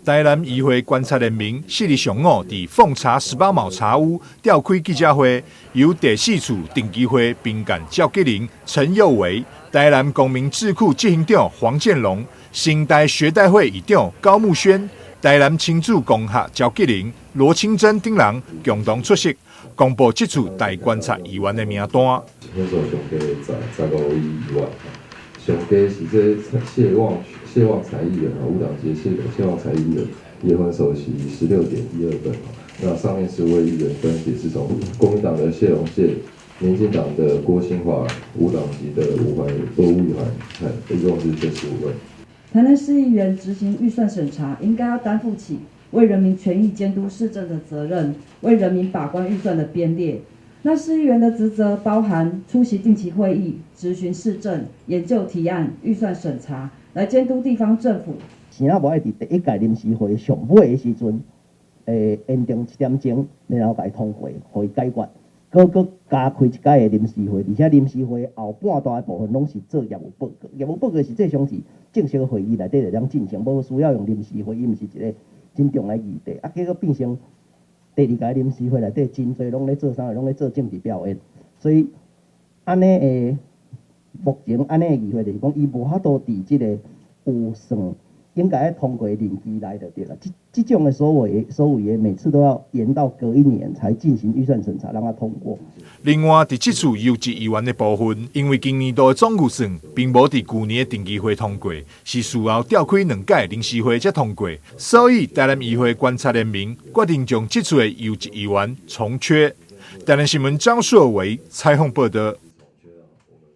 台南議會觀察聯盟4日上午佇鳳茶十八卯茶屋召開記者會，由第四次定期會評鑑召集人陳佑維、台南公民智庫執行長黃建龍、成大學代會議長高木軒、台南親子共學召集人羅清珍等人共同出席，公布這次大觀察議員的名單。分數上低十五位議員，上低是這謝旺財議員啊，無黨籍謝旺財議員，伊的分數是16.12分。那上面10位議員分別是從國民黨的謝龍介、民進黨的郭興華、無黨籍的吳懷吳宇環，一共是這15位。台南市議員執行預算審查，應該要擔負起為人民權益監督市政的責任，為人民把關預算的編列。那市議員的職責包含出席定期會議、質詢市政、研究提案、預算審查，來監督地方政府。啥無愛佇第一屆臨時會上尾的時陣，延長一點鐘，然後共伊通過，予伊解決。閣閣加開一屆的臨時會，而且臨時會後半段的部分攏是做業務報告，業務報告實際上是正式會議內底就通進行，無需要用臨時會議，毋是一個真重要的議題。啊，結果變成第二屆臨時會內底真濟攏咧做啥？攏咧做政治表演。所以按呢的目前按呢的議會就是講，伊無法度佇這個預算應該愛通過的任期內就對啦。這種的所謂的每次都要延到隔一年才進行預算審查，讓它通過。另外，佇這次優質議員的部分，因為今年度的總預算並無佇舊年的定期會通過，是事後召開兩屆臨時會才通過，所以台南議會觀察聯盟決定將這次的優質議員重缺。台南新聞張碩維採訪報道。